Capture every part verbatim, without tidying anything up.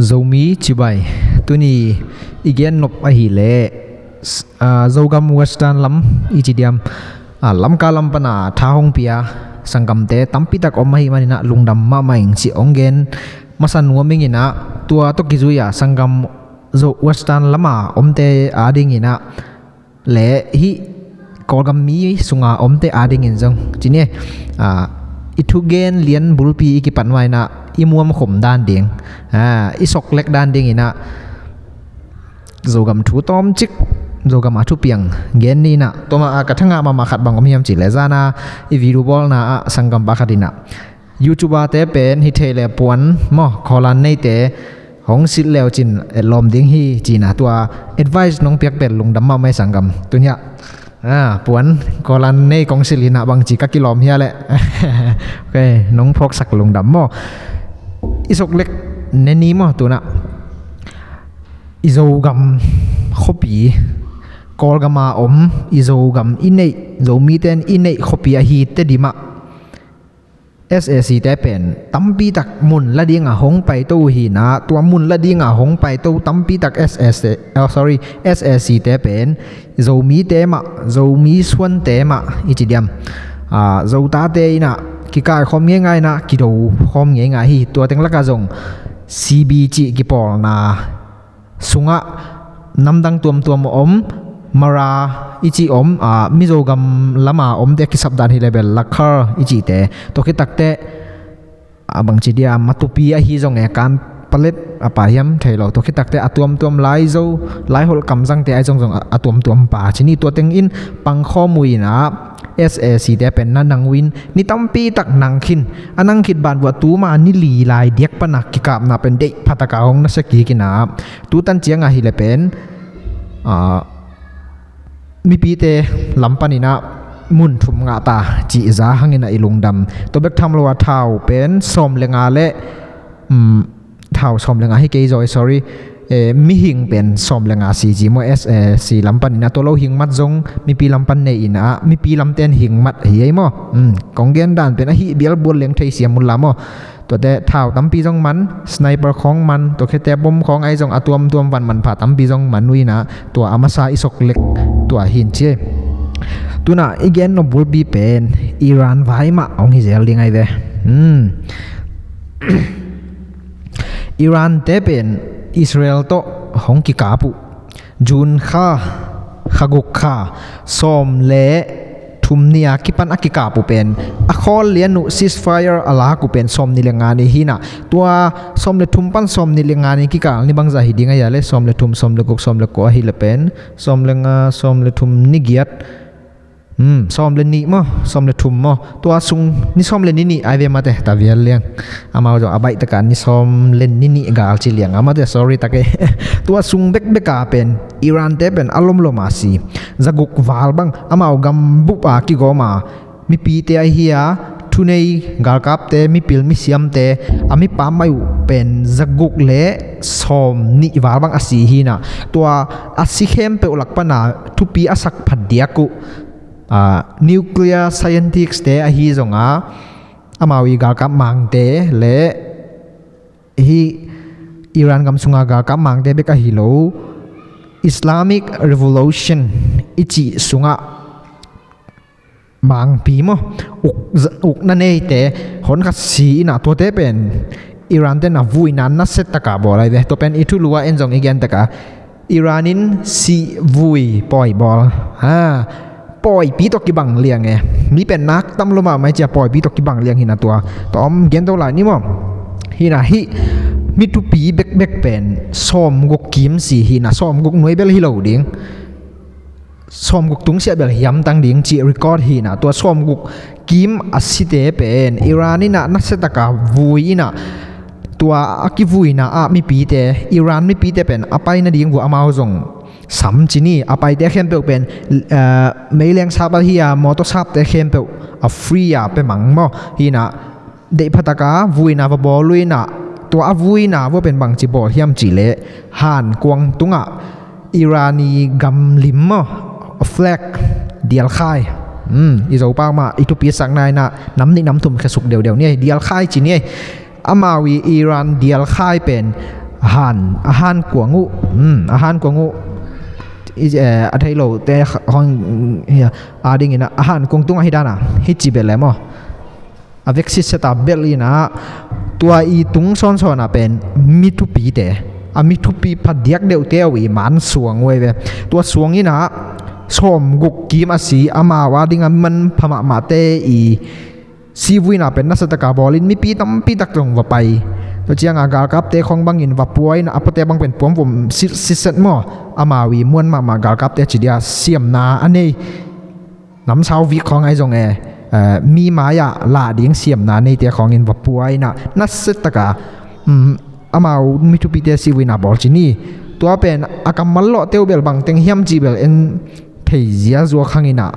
Zomi cibai, tuni i gen nop ahih leh, s-, ah, Zogam Western lam i ci diam, ah, Lamka lam pana tha hong pia sanggamte tampitak om ahih manin ah lungdam mahmah ing ci hong gen masa nuam ing in ah, tua tawh kizui-a sanggam Zo-, Western lama omte adingin ah le hih Kawlgam mi sunga omte adingin zong ci ni, ah, i thugen lian bulpi i kipat nuai-in ah i muamkhum dan ding, ah, i soklek dan dingin ah Zogam thu tawmcik, Zogam a thupiang gen ni in ah, tua mah a ka thangah mahmah khat bang om hiam cih leh zan a i video bawlna ah sanggam pa khat in ah, YouTuber-te pen hi thei leh puan maw, khawlan neite hong silh le uh cin etlawm ding hi ci-in ah, tua advice nong piak pen lungdam mahmah ing sanggam. Tuni-ah, ah, puan khawlan nei kong silh hi-in ah bangci ka kilawm hia leh. Ok, nong phawksak lungdam maw. I soklek ne ni maw, tu-in ah i Zogam khuapi, Kawlgam a om i Zogam i neih, Zomite in i neih khuapi ahi Tedim ah SAC-te pen tampitak mun la dingin hong paito uh hi-in ah, tua mun la dingin hong paito tampitak SAC, oh, sorry, SAC-te pen Zomite mah, Zomi suante mah i ci diam, ah, Zotate in ah kikaikhawm ngeingai in ah kidokhawm ngeingai hi. Tua teng lakah zong CB cih kipawlna sungah namdang tuamtuam a om, Mara i cih om, ah, Mizogam lama omte kisap dan hi leh bel Lakhar i cihte, tua khit teh, ah, bangci dia, Matupi ahi zong e, Kanpalet a pa hiam thei lo, tua khit teh a tuamtuam, Laizo, Laiholh kamzangte ahi zongzong a, a tuamtuam pa ci ni. Tua teng in pangkhawm uh in ah SAC-te pen na nang uh in ni tampitak nang khin, a nang khit banah tuma ni li lai diak pana kikapna pen deih phataka hong nasia kik in ah, tu tan ciangah hi leh pen, ah, mipite lam panin ah mun thum ngah ta cih za hangin ah i lungdam. Tua bek tham lo a thau pen sawm le nga le, um, thau sawm le nga hi kei zaw, sorry, eh, mihing pen sawm le nga si ci maw, SAC lam panin ah, tua lo hing mat zong mipi lam pan nei in ah, mipi lamte in hing mat hi ei maw. Um, kong gen dan pen ahi bial bual leng thei siam un la maw. Tuate thau tampi zong man, sniper khawng man, tua khit teh bom khawng ahi zong a tuamtuam van manpha tampi zong man uh in ah, tua a masa i soklek tua hi-in ci. Tu-in ah i gen nop bulpi pen Iran vai mah hong hi zel ding ahi ve. Hmm. Iran-te pen Israel tawh hong kikap uh. June kha, kha guk kha, sawm le thum ni-a kipan a kikap uh pen, a khawl lian uh ceasefire a lak uh pen sawm nih le nga ni hi-in ah, tua sawm le thum pan sawm nih le nga ni kikal ni bangzah hi ding a hia leh, sawm le thum, sawm le guk, sawm le kua ahi leh pen, sawm le nga, sawm le thum, ni giat, Hmm, sawm le nih maw, sawm le thum maw. Tua sung ni sawm le ni nih ai ve mate, ta vial liang. Amau zong a baih taka ni sawm le ni nih gal ci liang a mate, sorry take. Tua sung bekbeka pen Iran-te pen a lomlom a si. Zaguk val bang amau gambup a kigawm a mipite ahi a, thunei galkapte, mipil misiamte, a mipa mai uh pen zaguk le sawm nih val bang a si hi-in ah. Tua a si khempeuh lak pana thupi a sak phat diak uh, ah, nuclear scientist-te ahi zonga, amau i galkap mangte le hih Iran gam sunga galkap mangte bek ahi lo, Islamic Revolution i cih sungah mangpi maw, uk, ukna neite hon khat si-in ah, tuate pen Iran-te in ah vuina nasia taka bawl ahi ve. Tua pen i thulu ah en zong i gen taka, Iran in sih vui pawi bawl. Ha, pawipi tawh kibang liang e. Mi pen nak tam lo mahmah hi ci a, pawipi tawh kibang liang hi-in ah, tua tawm gen to lai ni maw. Hi-in ah hih mi thupi bekbek pen sawmguk kim si hi-in ah, sawmguk nuai bel hi lo ding, sawmguk tungsiah bel hiamtang ding cih record hi-in ah, tua sawmguk kim a site pen Iran in ah nasia taka vui in ah, tua a kivuina ah mipite, Iran mipite pen a pai nading vua amau zong sam ci ni, a paite khempeuh pen, eh, meileng sap ahi a, mawtaw sapte khempeuh a free a pia mang maw. Hi-in ah deih phataka vuina va bawl uh in ah, tua a vuina vua pen bangci bawl hiam cih leh, Han kuang tungah Iran-i gamlim maw, flag dialkhai. Hmm, i Zopak mah i thupi sakna in ah nam nih nam thum khesuk deuhdeuh ni ei, dialkhai ci ni ei. Amau i Iran dialkhai pen a han a han kuang uh, um, a han kuang uh, i, eh, a thei lo te hong hi a dingin a han kuang tung ahi dana hi ci bel le maw. A veksit seta bel ina tua i tung sawnsawn a pen mi thupi te, a mi thupi phadiak deuh te uh i man suang uh ei ve. Tua suang ina sawm guk kim a si amau a dinga man pha mahmah te i sivuina pen nasa taka bawlin mipi tampi tak zong va pai. Tua cianga galkapte khong bangin va puaina a puate bang pen puamvuam siset maw. Amau i muan mahmah galkapte ci dia siamna a nei namsau vik khong ai zong e, eh, mi mai-ah lah ding siamna neite khongin va puaina naset taka, um, amau mi thupite sivuina bawl ci ni. Tua pen a kammal lawh teu bel bang teng hiam ci bel en thei zia zuak hangina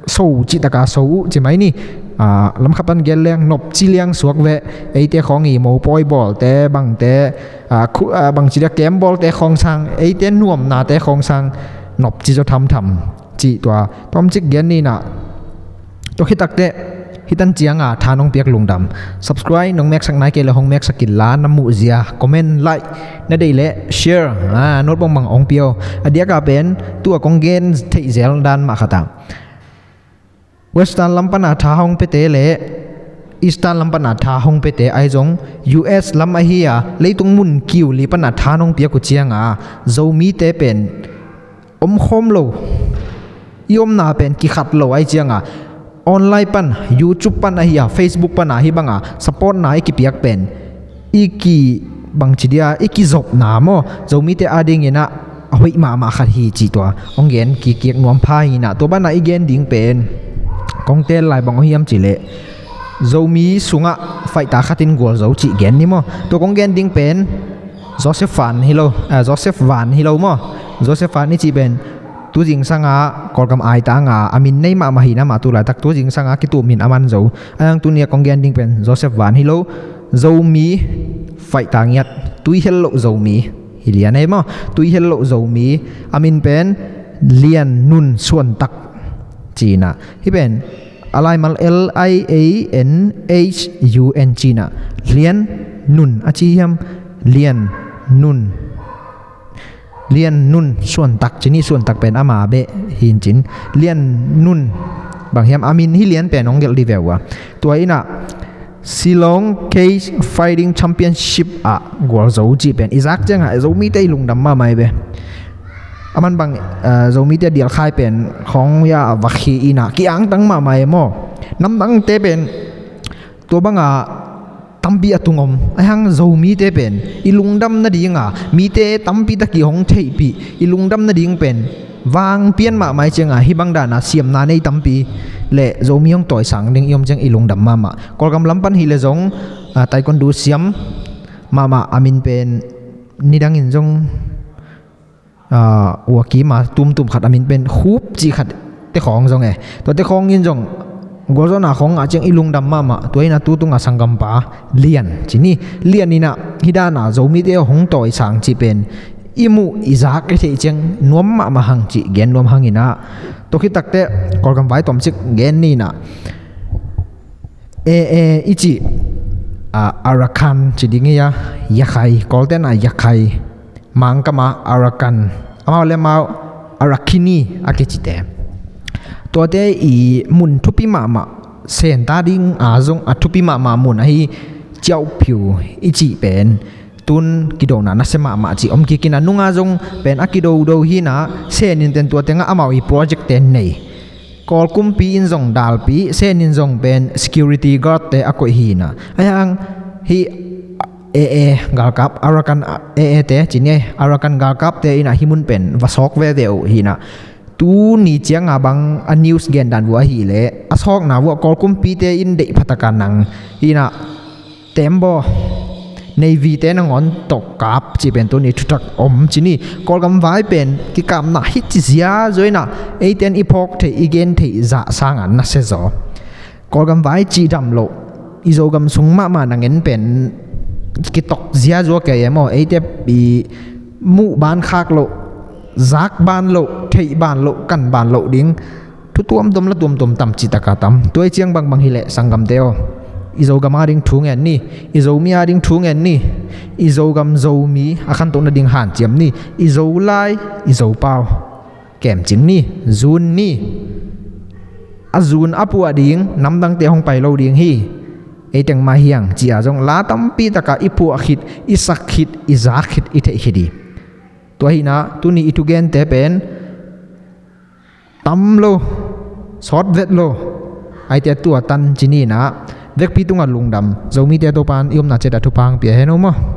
so cih taka so uh ci mai ni. Ah, lamkhat pan gel leng nopci liang suak ve. Eite khong i mopawi bawlte bangte, ah, khu, ah, bangci dia kem bawlte khong sang, eite nuamnate khong sang nopci zaw thamtham cih tua tawmcik gen nina. Tua khitakte hitan cianga tha nong piak lungdam. Subscribe nong meksak nai kei le hong meksak inla na muhzia comment like na deih le share, ah, note bangbang ong pio. A diaka pen tua kong gen theih zel dan mah khatah Western lam pana tha hong pete le Eastern lam pana tha hong pete ai zong U S lam ahi a leitung mun kiu li pana tha nong piak uh cianga Zomite pen omkhawm lo, i omna pen kikhat lo ai cianga online pan, YouTube pan ahi a Facebook pana hi banga supportna i kipiak pen i ki bangci dia i kizopna maw Zomite a dingina a hoih mahmah khat hi cih tua hong gen kikik nuam pha hina. Tua bana i gen ding pen kong tel lai bang ahiam cih leh Zomi sungah faihta khatin gualzo cih gen ni maw. Tua kong gen ding pen Joseph Van hi lo, ah, Joseph Van hi lo maw. Joseph Van i cih pen tu zingsanga Kawlgam aitanga a min nei mahmah hina mah tu laitak tu zingsanga kitum min a man zo. Ayang tunia kong gen ding pen Joseph Van hi lo, Zomi faihta ngiat, tuihel loh Zomi hi lian ei maw. Tuihel loh Zomi a min pen Lian Nun Suantak cina. Hi pen a laimal L I A N H U N cina. Lian Nun a ci hiam? Lian Nun. Lian Nun Suantak cini, Suantak pen ama beh hincin. Lian Nun bang hiam a min hi lian pen hong gelh di veu a. Tua ina Shillong Cage Fighting Championship ah gualzo cih pen i zak ciangah Zomite i lungdam mahmah i ve. Aman bang, eh, Zomite dialkhai pen khong ya vakhi ina kiangtang mahmah e maw. Namdangte pen tua banga tampi a tung om. Aihang Zomite pen i lungdam nadinga mite tampi taki hong theihpih i lungdam nading pen vang pian mahmah i cianga hi bang dana siamna nei tampi le Zomi hong tawisang ding i om ciang i lungdam mahmah. Kawlgam lam pan hi le zong, ah, taekwondo siam mahmah a min pen nidangin zong, ah, uakima tumtum khat a min pen Khup cih khat te khawng zong e. Tua te khawngin zong gualzawhna khawng ngah ciang i lungdam mahmah. Tua ina tu tunga sanggampa Lian cini. Lian ina hi dana Zomite hong tawisang cih pen i muh i zak i theih ciang nuam mahmah hang cih gen nuam hangina. Tua khitakte Kawlgam vai tawmcik gen nina. E, e, i cih, ah, Arakan ci ding hi a, Yakhai, Kawltena Yakhai, Mangkama Arakan, amau le amau Arakini a kicite. Tuate i mun thupi mahmah, senta dinga zong a thupi mahmah mun ahi Ciauhphiu i cih pen tun kidona nasia mahmah cih om kikina nunga zong pen a kidodo hina, senin ten tua tenga amau i project ten nei. Kawl kumpi in zong dalpi, senin zong pen security guard te a koih hina. Aihang hi A A galkap, Arakan A A te cini, Arakan galkapte ina hi mun pen va sawk veve uh hina. Tuni cianga bang a news gen dan vua hi le a sawkna vua Kawl kumpite in deih phataka nang hina. Tembaw Navy te nangawn tawh kap cih pen tuni thutak om cini. Kawlgam vai pen kikapna hi ci zia zuina eiten i phawk theih i gen theih zah sanga nasia zaw. Kawlgam vai cih dam loh i Zogam sung mahmah nangen pen kitok zia zua kei e maw. Eite i muh ban khak loh, zak ban loh, theih ban loh, kan ban loh ding thu tuamtuam la tuamtuam tam cih taka tam. Tua i ciang bangbang hileh sanggamte aw, I Zogam ading thu ngen ni. I Zomi ading thu ngen ni. I Zogam Zomi a khantoh nading hanciam ni. I Zolai, i Zopau kemcing ni, zun ni. A zun a puah ding namdangte hong pai lo ding hi. Ei teng mah hiang ci-a zong la tampi taka i puah khit, i sak khit, i zak khit, i theih khit hi. Tua hi-in ah tuni i thugente pen tam lo, sawt vet lo, aite tua tan ci ni-in ah, vekpi tungah lungdam. Zomite Topa'n i omna ciat ah thupha hong pia hen aw maw.